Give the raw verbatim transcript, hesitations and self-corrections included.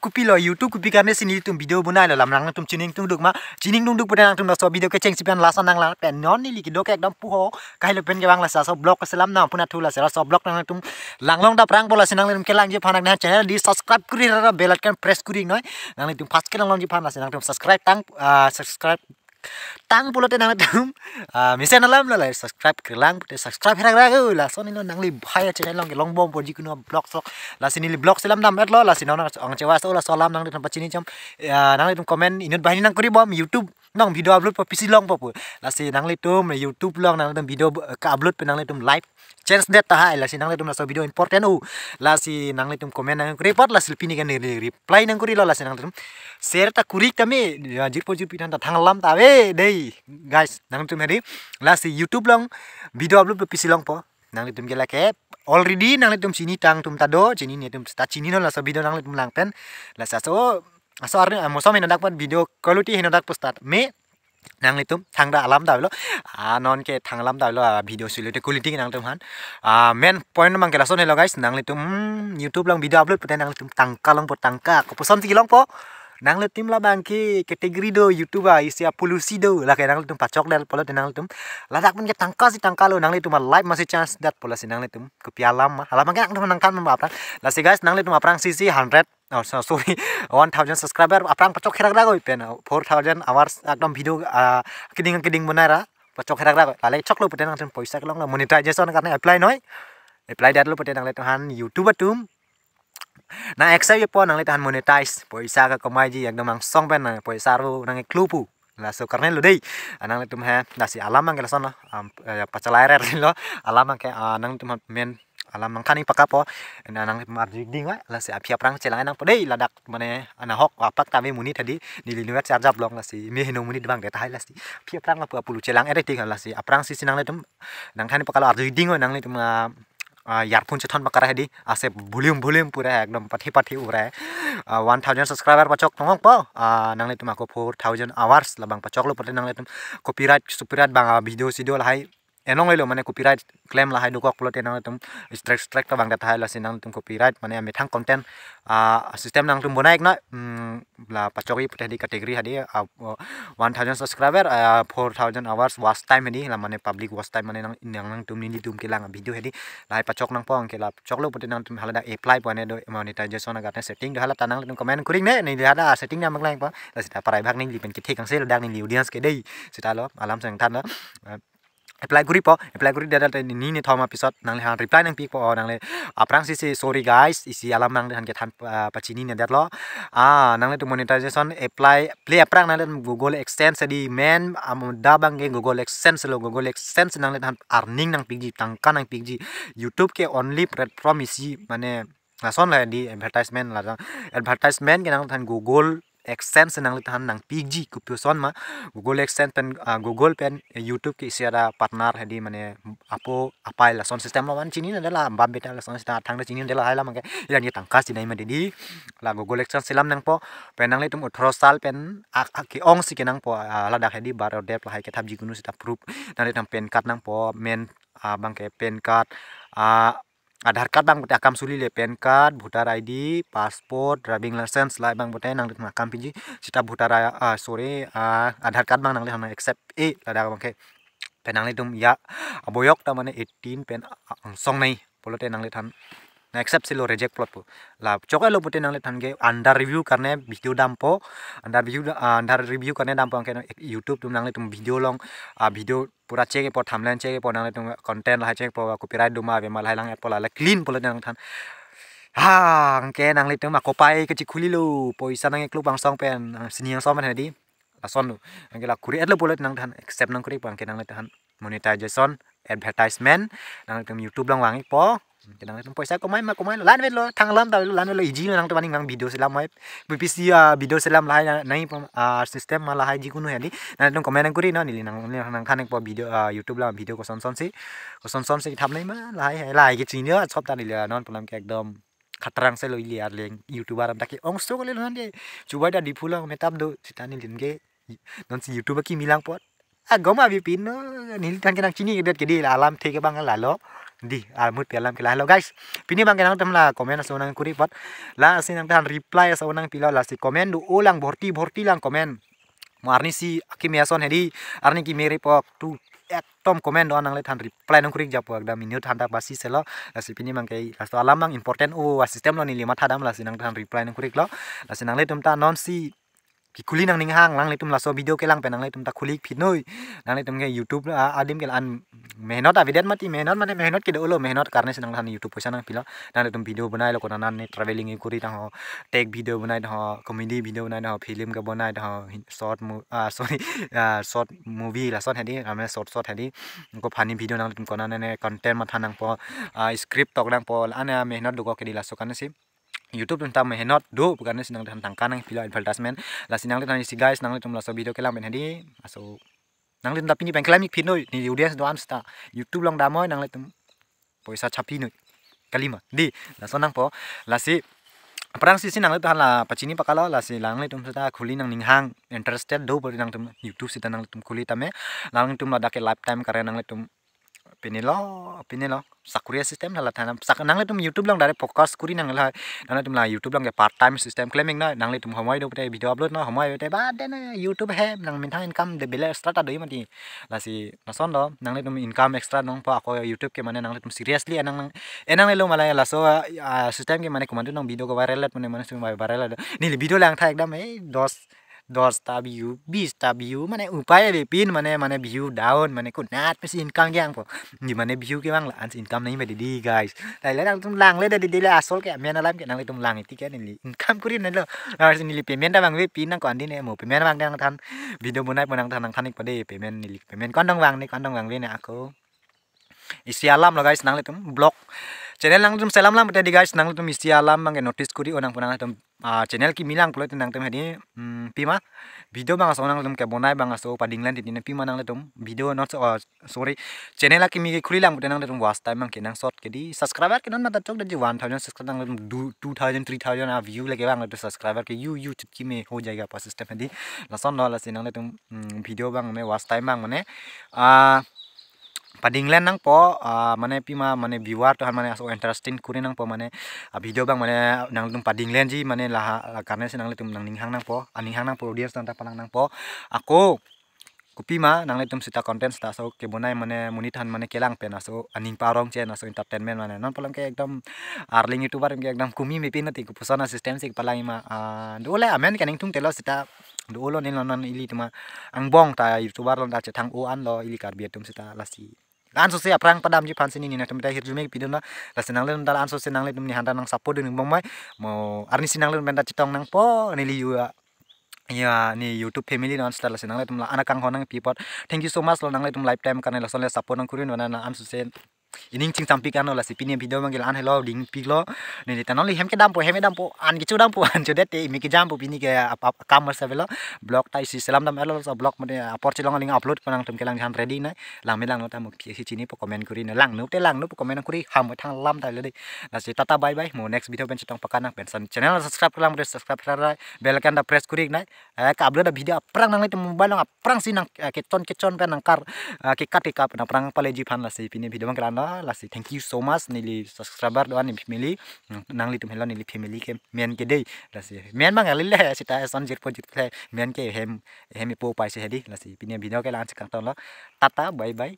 kopilo, YouTube kopi karne si nelitum video bonailo, lam nangtum chiningtungduk ma, chiningtungduk pute nangtum laso video kechengsi pen lasa nanglang pen non neli kedo ke ekdom puho, kahelo pen kevang lasi laso vlog keselam nangpun athu lasi laso vlog nangtum langlong dap rang bola si nanglitum kelangji aphan nang channel di subscribe kuri ra bell icon press kuri noi, nanglitum first kelanglongji aphan lasi nangtum subscribe tang, ah, subscribe tang pulote nangtum, ah, mesen alam lo la subscribe kelang pute subscribe herak rak o, laso nilo nangli bhai channel along kelongbom po jikunu vlog sok, lasi neli vlog selam dam etlo, lasi nang ang chewa so laso alam nangtum pachini chom, ah, nanglitum comment inut banghini nangkuri bom YouTube along video upload po pisi longpo pu, lasi nanglitum YouTube along nangtum video, eh, ka-upload pen nanglitum live chance det tahai, lasi nanglitum laso video important o, lasi nanglitum comment nangkuri apot lasi pini ke neli reply nangkurilo, lasi nanglitum share ta kuri tame, ya, jirpo jirpi than ta thang alam ta ave dei guys, nangtum hedi, lasi YouTube along video upload po pisi longpo, nanglitum ke lake already nanglitum chini tangtum ta do, chini netum ta chini non laso video nanglitum lang pen, lasi aso, aso arni, ah, mosom henodak pen video quality henodak po start me, nanglitum thangta alam ta avelo, ah, non ke thang alam ta avelo, ah, video quality quality nangtum aphan, ah, main point abang ke lason helo guys, nanglitum, hmm, YouTube along video upload pute nanglitum tangka longpo, tangka kopuson si longpo, nanglitum labang ke category do YouTube a isi a policy do, lake nanglitum pachok det pulote nanglitum ladak pen ke tangka si tangka lo, nanglitum a live masi chance det pulo si nanglitum kopi alam ma, alam ke nangtum nangthan ma aphrang, lasi guys nanglitum aphrangsi si hundred, oh, so, sorry, one thousand subscriber aphrang pachok herak rak oi pen, uh, four thousand hours ekdom video, ah, keding keding bonai ra pachok herak rak oi, lale choklo pute nangtum poisa kelonglo, monetization karne apply noi, apply detlo pute nanglitum aphan YouTube atum nang accept po, nanglitum aphan monetize, poisa kekamaiji ekdom angsong pen nang poisa ro nang klupu, laso karne lo dei, ah, nanglitum he, lasi alam abang ke lason lo, am, eh, pachalai rer lo, alam abang ke, ah, nangtum aphan main alam nangthan ik paka po, na nangtum arju ding oi, lasi aphi aphrang chelang nangpo dei, ladak mane anahok apak tame monit hedi, neli nuet charge up long lasi me heno monit abang det tahai, lasi aphi aphrang lapu apulu chelang ere tik lasi aphrangsi si nanglitum nangthan ik pakalo, arju ding oi nanglitum, ah, ah, earphone chethon pakara hedi, ase volume volume pura ekdom pathe pathe ura, ah, one thousand subscriber pachok tongong po, ah, nanglitum ako four thousand hours labang pachoklo pute nanglitum copyright copyright abang, ah, video sido lahai enong lelo mane copyright claim lahai dokok pulote nanglitum strike strike ta abang det tahai, lasi nangtum copyright mane amethang content, ah, system nangtum bonai ik na, hmm, la pachokji pute hedi category hedi, ah, oh, one thousand subscriber, ah, four thousand hours watch time hedi, la mane public watch time mane nang, nang, nangtum nelitum kelang video hedi, lahai pachok nangpo, anke la choklo pute nangtum haladak apply po ne do monetization agat ne setting do, hala ta nanglitum comment kuri ik ne, neli haladak setting nang maklangpo, la seta parai bhag neli pen kethek angse ladak neli audience ke dei, seta lo alam seng than lo. Eh, apply kuri po, apply kuri det det ni ni thom apisot nangli han reply nangpi po, oh, nangli aphrangsi si sorry guys, isi alam nangli han kethan, ah, pachini ne detlo. Ah, nanglitum monetization apply, play aphrang nanglitum Google AdSense di main, am, da abang ke Google AdSense lo, Google AdSense nanglitum han earning nangpikji, tangka nangpikji. YouTube ke only platform isi mane lason la di advertisement la, advertisement ke nanglitum han Google AdSense nanglitum han nangpikji, kopuson ma Google AdSense pen, ah, Google pen, eh, YouTube ke isi ada partner hedi mane apo apai lason system lo, van chini ne detlo, bam beta lason system thang ta chini ne detlo, hai alam abang ke ilan ye tangka si dai ma dei, la Google AdSense selam nangpo, pen nanglitum atharo sal pen ak, ak ke-ong si kenangpo, ah, ladak hedi bar dep lahai kethap jikunu seta proof, nanglitum PAN card nangpo, main, ah, abang ke PAN card, ah, Aadhaar card abang pute akam suli le, PAN card, voter ID, passport, driving license, lahai abang pute nanglitum akam piji, seta voter I-, ah, sorry, ah, Aadhaar card abang nanglitum accept e, ladak abang ke pen nanglitum ya, aboyok ta mane eighteen pen, ah, angsong nai pulote nanglitum na accept silo, reject plot po. La chok elo pute nanglitum ke under review karne video dampo, under review, ah, under review karne dampo, anke YouTube atum nanglitum video along, ah, video pura check po, thumbnail check po, nanglitum content lahai check po, copyright do ma ave ma, lahai lang et po, la clean pulote nangthan. Ha, anke nanglitum akopai kechikhuli lo, poisa nang-ikluk angsong pen, ah, sini angsong pen hedi. Lason lo. Anke la kuri et lo pulote nangthan accept nangkuri po, anke nanglitum han monetization, advertisement, nanglitum YouTube along vang ik po. Anke nanglitum poisa kamai ma kamai lo, la-an avelo, thang alam ta avelo, la-an avelo, easy lo, nangtum aning nang video selam mai, B P C, ah, video selam lahai nai po, ah, system ma lahai jikunu hedi. Nanglitum comment nangkuri non, neli nang, neli nangthan ik po video, ah, YouTube along video koson son si, koson son si thap nai ma lahai, lahai ke chini chop ta neli non pu alam ke ekdom khatrang se lo, ili arleng YouTuber atum ta ke-ong so kali lo non ke, chubai ta Diphu along metap do, seta nelitum ke non si YouTube akimi lang po. Agom abi pin no, neli than ke nang chini det ke dei, la alam thek abang lalo. Di, armut pi alam ke lahelo guys. Pini abang ke nangtum la comment aso nangkuri apot, lasi nangtum reply aso nangpilo, lasi comment do-o lang, bhorti bhorti lang comment. Mo arnisi akimi ason hedi, arni kimi repok tu ekdom comment do nangliphan reply nangkuri japo, ekdom minute handa basi selo. Lasi pini abang ke laso alam abang important o a system lo, neli mathadam, lasi nangtum reply nangkuri lo. Lasi nanglitum ta nonsi kekhuli nangning hang, nanglitum laso video kelang pen nanglitum ta khuli phit noi. Nanglitum ke YouTube, ah, adim ke an mehnot avedet mati, mehnot mane mehnot kedo-o lo, mehnot karne si nangtum YouTube poisa nangpilo. Nanglitum video bonai lo, konat ne traveling kuri tangho, tech video bonai tangho, comedy video bonai tangho, film kebonai tangho, hin-, short mo-, ah, sorry, ah, short movie lason hedi, ame short short hedi. Ko funny video nanglitum konat ne content matha nangpo, ah, script tok nangpo, ane mehnot dokok hedi, laso karne si YouTube atum ta mehnot do pu karne si nangtum tangka nangpilo advertisement. Lasi nanglitum isi guys, nanglitum laso video kelang pen hedi, aso nanglitum ta pini pen kelang ik phit noi, neli audience do-an seta YouTube along damnoi, nanglitum poisa chapi noi. Kalima. Di, laso nangpo, lasi aphrangsi si nanglitum hala pachini pakalo, lasi nanglitum seta khuli nangning hang, interested do pu nangtum YouTube seta nanglitum khuli tame, nanglitum ladak ke lifetime kare nanglitum pini lo, pini lo, sakuri system hala thanam. Sak-, nanglitum YouTube along direct focus kuri nang lahai. Nanglitum la YouTube along ke part time system claiming na, nanglitum homoi do pute video upload na, homoi pute ba de na YouTube he, nang minthang income de bela extra ta do mati. Lasi lason do, nanglitum income extra nangpo ako YouTube ke mane nanglitum seriously enang nang, enanglelo malai laso, ah, system ke mane komantu nang video ke viral let mane mane sum viral let. Neli video lang tha ekdom eh dos dos ta view, bis ta view, mane upai avepin, mane, mane view down, mane konat pensi income ke angpo. Di mane view kevang la-an si income nangji ma di, di guys. Tahai le nangtum langle da di, di le asol ke, men alam ke nanglitum lang iti ke neli income kuri nelo. Harus neli payment ta vangvepin nang ko-an di ne mo, payment vang nangthan video bonai po nangthan nangthan ik pade payment neli, payment ko-an dong vang ne, ko-an dong vangve ne ako. Isi alam lo guys, nanglitum vlog channel nangtum selam lam pute di guys, nanglitum isi alam abang ke notice kuri-o nangpo, nanglitum, ah, channel kimi lang pulote nangtum hedi, hmm, pima video abang aso nangtum kebonai abang aso padinglen titi ne, pima nanglitum video not so, ah, sorry, channel akimi kekhuli lang pute nanglitum watch time abang ke nangsot ke di, subscriber ke non mata chok da di one thousand subscriber, nanglitum du-, two thousand, three thousand a view leke abang, nanglitum subscriber ke yu yu chutki me ho jayega pa system hedi. Lason lo, lasi nanglitum, hmm, video abang mane watch time abang mane, ah, padinglen nangpo, ah, mane pima mane viewer atum aphan mane aso interesting kuri nangpo mane, ah, video abang mane nangtum padinglenji mane laha, la karne si nanglitum nangning hang nangpo, aning hang nangpo, audience nangta palang nangpo. Ako kopima nanglitum seta content seta aso kebonai mane monit aphan mane kelang pen aso aning parong chen aso entertainment mane non palang ke ekdom arling YouTuber ke ekdom kumi mepin nati, kopuson a system si palang ma, ah, dole amen ke ningtung telo seta dolo, neli non non ili atum angbong ta YouTuber along ta chethang-o anlo ili Karbi atum seta, lasi. Ansose aphrang padamji aphan si neli nangtum ta hirjume pidun lo, lasi nanglitum ta ansose nanglitum ne handa nang support dun bom mai. Mo arnisi nanglitum penta chetong nangpo neli yu-, ya, ne YouTube family non seta, lasi nanglitum la anak kanghon nangpi apot. Thank you so much lo, nanglitum lifetime karne lason le support nangkuri non, na ansose ining chingsampik anlo, lasi pini video abang ke la-an helo, dingpik lo. Neli ta nonli hem kedampo, hem kedampo, an kecho dampo, an chodete, imi kejampo pini ke ap-, ap-, kam masa velo. Vlog ta isi selam dam elo, so vlog mane apor chelong aling upload ko nangtum kelang jhan ready nai. Langme langno ta mo phi si chinipo comment kuri nai. Langno te langno pu comment kuri, ham thang lam ta lo de. Lasi tata bye bye. Mo next video pen chetong pakan nang pen san channel subscribe lang, subscribe rai, bell icon ta press kuri nai. Eh, ka-upload a video aphrang nanglitum mobile along aphrangsi nang, eh, kechon kechon pen nangkar, eh, kekat kekat pen aphrang paleji aphan, lasi pini video abang ke la-an lo, lasi thank you so much neli subscriber do-an, neli family, nang-, nanglitum helo neli family ke men ke dei, lasi men abang alile seta eson jirpo jirpo le men ke hem, hem ipo pai si hedi, lasi pini video ke la-an si kangton lo, tata bye bye.